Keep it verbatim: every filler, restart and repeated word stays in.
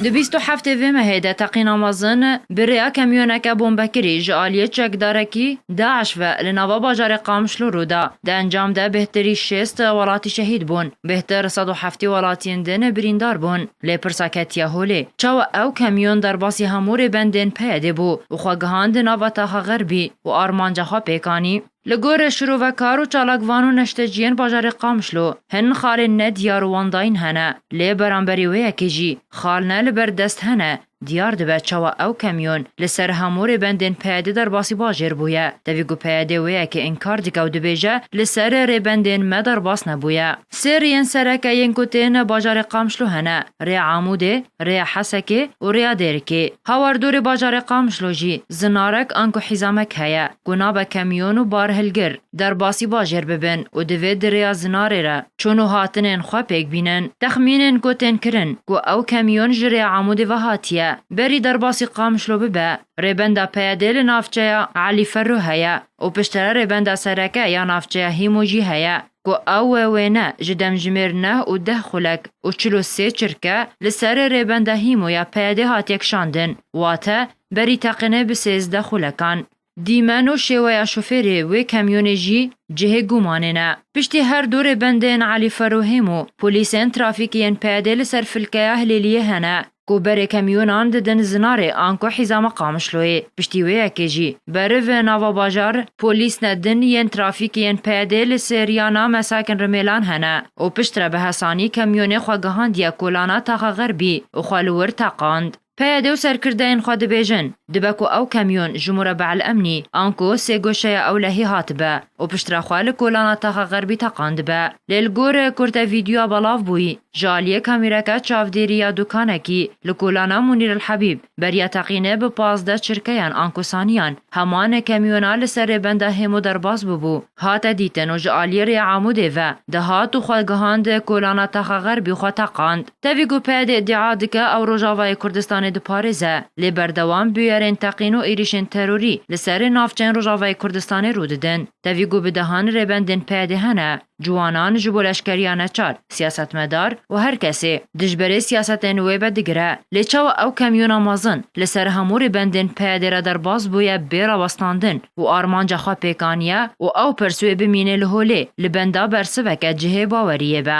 Di bîst û heftê vê mehê de teqîna mezin bi rêya kamyoneke bombekirî ji aliyê çekdarekî DAIŞ ve li nava bajarê Qamişlo rû da. Di encam de bêhtirî şêst welatî şehîd bûn. Bêhtir sed û heftê welatiyên din birîndar bûn. Lê pirsa ketiye holê, çawa ew kamyon derbasî hemû rêbendên PYD'ê bû û xwe gihand nava taxa Xerbî û armanca xwe pêk anî? Li gorî şirovekar û çalakvan û neşteciyên bajarê Qamişlo, hin xalên nediyar û wendayîn hene, lê beramberî wê yekê jî xal ne li ber dest hene. Diyar dibe çawa ew kamyon li ser hemû rêbendên PYD'ê derbasî bajêr bûye. Tevî ku PYD'ê wê yekê înkar dike û dibêje, li ser rêbendên me derbas nebûye. Sê rêyên sereke yên ku tên bajarê Qamişlo hene: rêya Amûdê, rêya Hesekê û rêya Dêrikê. Hawardorê bajarê Qamişlo jî zinarek anku hîzamek heye ku nabe kamyon û barhilgir derbasî bajêr bibin û divê di rêya zinarê re çûn û hatinên xwe pêk bînin. Texmînên ku tên kirin ku ew kamyon ji rêya Amûdê ve hatiye, berî derbasî Qamişlo bibe, rêbenda PYD'ê li navçeya Elî Ferro heye û piştre rêbenda sereke ya navçeya Hîmo jî heye ku ew wê wêne ji demjimêr neh û deh xulek û çil û sê çirke li ser rêbenda Hîmo ya PYD'ê hatiye kişandin, wate berî teqînê bi sêzdeh xulekan. Dîmen û şêweya şofêrê wê kamyonê jî cihê gumanê ne. Piştî her du rêbendên Elî Ferro Hêmo, polîsên trafîkê yên PYD'ê li ser filkeya Hilêliyê hene ku berê kamyonan didin zinarê anku hîzama Qamişloyê. Piştî wê yekê jî beriv nava bajar polîsne din yên trafîkê yên PYD'ê li Sêriyana Mesakin Rimêlan hene û piştre bi hesanî kamyonê xwe gihandiye kolana taxa Xerbî û xwe li wir teqand. PYD û serkirdeyên xwe dibêjin, dibe ku ew kamyon ji Murabba El Emnî anku sêgoşeya Ewlehî hatibe û piştre xwe li kolana taxa Xerbî teqandibe. Lê li gor kurte vîdyoya belav bûyî, ji aliyê kamîreke çavdêrî ya dukanekî li kolana Munîr El Hebîb beriya teqînê bi pazdeh çirkeyan anku saniyan heman kamyona li ser rêbenda Hêmo derbas bûbû, hate dîtin û ji aliyê rêya Amûdê ve dihat û xwe gihand kolana taxa Xerbî xwe teqand. Tevî ku PYD îdia dike ew Rojavayê Kurdistanê diparêze, lê berdewam bûyerên teqîn û êrîşên terorî li ser navçeyên Rojavayê Kurdistanê rû didin. Tevî ku bi dehan rêbendên PYD hene, ciwanan ji bo leşkeriya neçar, siyasetmedar û her kesê dijberê siyasetên wê be digire. Lê çawa ew kamyona mezin li ser hemû rêbendên PYD re derbas bûye bê rawestandin û armanca xwe pêk aniye û ew pirs wê bimîne li holê, li benda bersiveke cihê baweriyê be?